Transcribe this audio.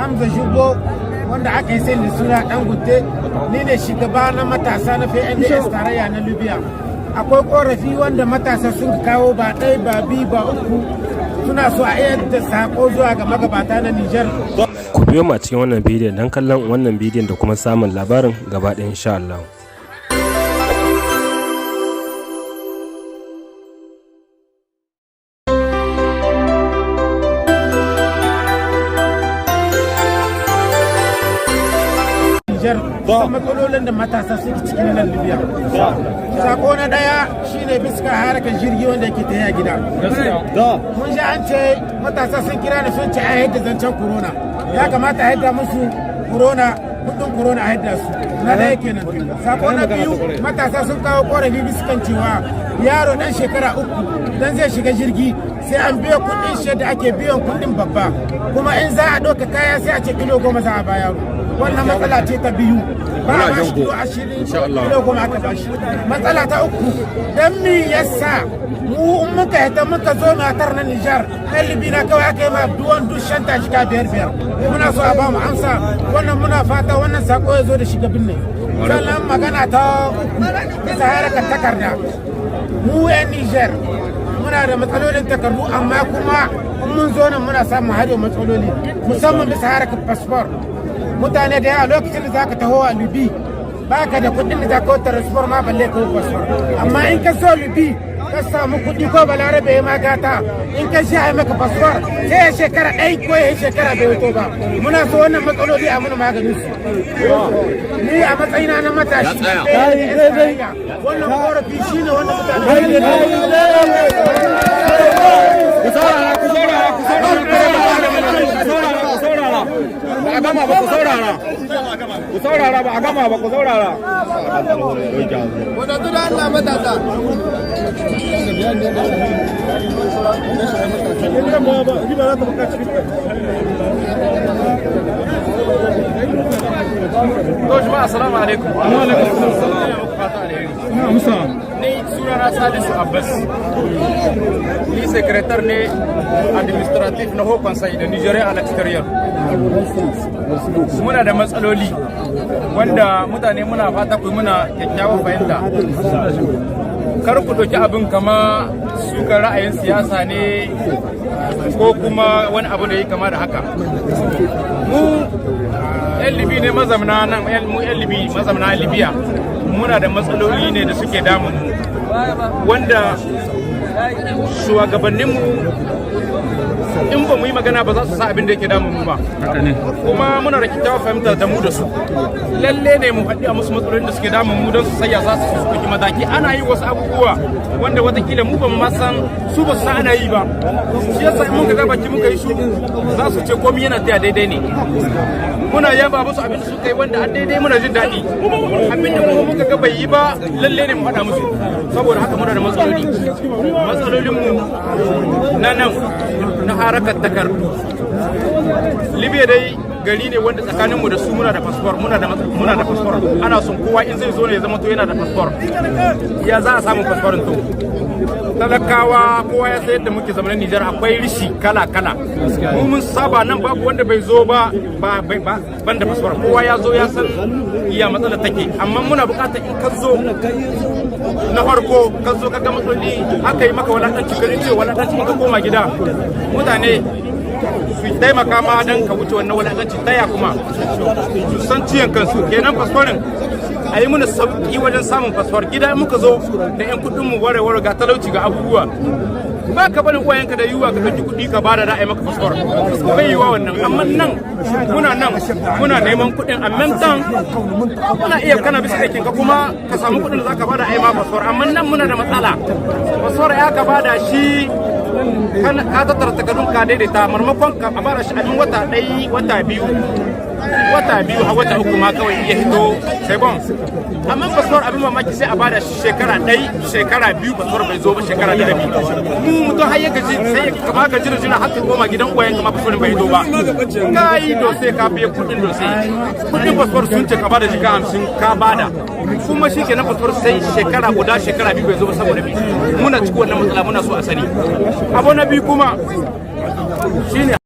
Hamza Shugo, wanda aka yi sani suna Dangote. Ni ne shugaba na matasa na PNDS Tarayya na Libya. Akwai korafi wanda matasa sun kawo, ba ɗaya ba, biyu ba, uku. Suna so a iya da sako zuwa ga magabata na Nijar. Ku biyo mu a cikin wannan bidiyon don kallon wannan bidiyon da kuma samun labarin gaba ɗaya, insha Allah. Nijar kusan matsalolin da matasa suke cikin nan Libya. Sako na daya shine bisa harkar jirgi wanda yake tafiya gida. Mun sha an ce matasa sun kira da sun ce a yadda zancen corona. Ya kamata a yadda musu corona, kudin corona a yadda su. Na daya kenan. Sako na biyu, matasa sun kawo korafi bisa kan cewa yaro dan shekara 3 dan zai shiga jirgi sai an biya kudin shi da ake biyan kudin babba. Kuma in za a ɗauka kaya sai a ce kilo 10 za a ba yaro. Wannan matsala ce ta biyu. Ba a bashi kilo 20, kilo 10 aka bashi. Matsala ta uku, dan me yasa mu in muka hita muka zo matar na Nijar, ɗan Libina kawai aka yi ma duwan dushen ta jika 5-5? Muna so a ba mu amsa wannan. Muna fata wannan sako ya zo da shiga binne. Sannan magana ta uku, bisa harkar takarda, mu 'yan Nijar muna da matsalolin takardu, amma kuma in mun zo nan muna samun har matsaloli, musamman bisa harkar fasfor. Mutane da yawa, lokacin da zaka taho a Libi baka da kuɗin da zaka wata transport ma balle ka passport, amma in ka so Libi ka samu kuɗi ko Balarabe ya magata, in ka sha a maka passport sai ya shekara ɗaya ko ya shekara bai wuto ba. Muna so wannan matsaloli a muna maganin su. Ni a matsayina na matashi, wannan korafi shine wanda mutane. Ku saurara, ku saurara, ku saurara, ku saurara, ku saurara. Ba a gama ba, ku saurara, ku saurara, ba a gama ba, ku saurara. Wadatu da Allah, matasa. To jama'a, assalamu alaikum. Wa alaikum assalam. Ni sunana Salisu Abbas. Ni secrétaire ne administratif na Haut Conseil de Nigérien à l'extérieur. Muna da matsaloli wanda mutane muna fata ku muna kyakkyawan fahimta. Kar ku ɗauki abin kama suka ra'ayin siyasa ne ko kuma wani abu da ya kama da haka. Mu 'yan Libi ne mazamna nan, mu 'yan Libi mazamna Libya, muna da matsaloli ne da suke damun mu, wanda shugabanninmu in ba mu yi magana ba za su sa abin da yake damun mu ba. Kuma muna da kyakkyawar fahimta da mu da su. Lalle ne mu faɗi a musu matsalolin da suke damun mu don su sayya za su ɗauki mataki. Ana yi wasu abubuwa wanda watakila mu ba mu ma san su, ba su san ana yi ba. Shi yasa in muka ga baki muka yi shu, za su ce komai yana taya daidai ne. Muna yaba musu abin da suka yi wanda an daidai, muna jin daɗi. Abin da kuma muka ga bai yi ba, lalle ne mu faɗa musu. Saboda haka muna da matsaloli. Matsalolinmu na nan na harakar takardu, Libya dai gari ne wanda tsakaninmu da su muna da fasfor, muna da fasfor. Ana son kowa in zai zo ne ya zama to yana da fasfor. Ya za a samu fasforin? To talakawa kowa ya sayar da muke zamanin Nijar, akwai rishi kala kala. Mu mun saba nan, babu wanda bai zo ba ba ban da fasfor. Kowa ya zo ya san iya matsala take. Amma muna bukatar in ka zo na farko, ka zo ka ga matsaloli, aka yi maka walakanci, ka ji ce walakanci, in ka koma gida mutane su taimaka ma don ka wuce wannan walakanci. Taya kuma su san ciyan kansu kenan. Fasforin a yi mana sauki wajen samun fasfor. Gida muka zo da yan kudin mu ware ware, ga talauci, ga abubuwa, ba ka barin uwayenka da yiwuwa ka ɗauki kuɗi ka bada da a yi maka fasfor, bai yiwuwa wannan. Amma nan muna nan muna neman kuɗin, amma tan muna iya kana bisa aikin ka kuma ka samu kuɗin da za ka bada a yi ma fasfor. Amma nan muna da matsala, fasfor ya ka bada shi, ka tattara takardun ka daidaita, marmakon ka a bada shi a wata ɗaya, wata 2, wata 2 har wata 3 ma kawai iya hito, sai bon. Amma fasfor, abin mamaki, sai a bada shekara 1, shekara 2, fasfor bai zo ba, shekara da rabi. Mu mutum har ya gaji, sai ya kama ka jira jira har ka koma gidan uwayen ka ma fasforin bai hito ba. Ka yi dose, ka biya kuɗin dose, kuɗin fasfor sun ce ka bada jika 50, ka bada, kuma shi kenan fasfor sai shekara guda, shekara 2 bai zo ba. Saboda bi muna cikin wannan matsala, muna so a sani. Abu na biyu kuma shine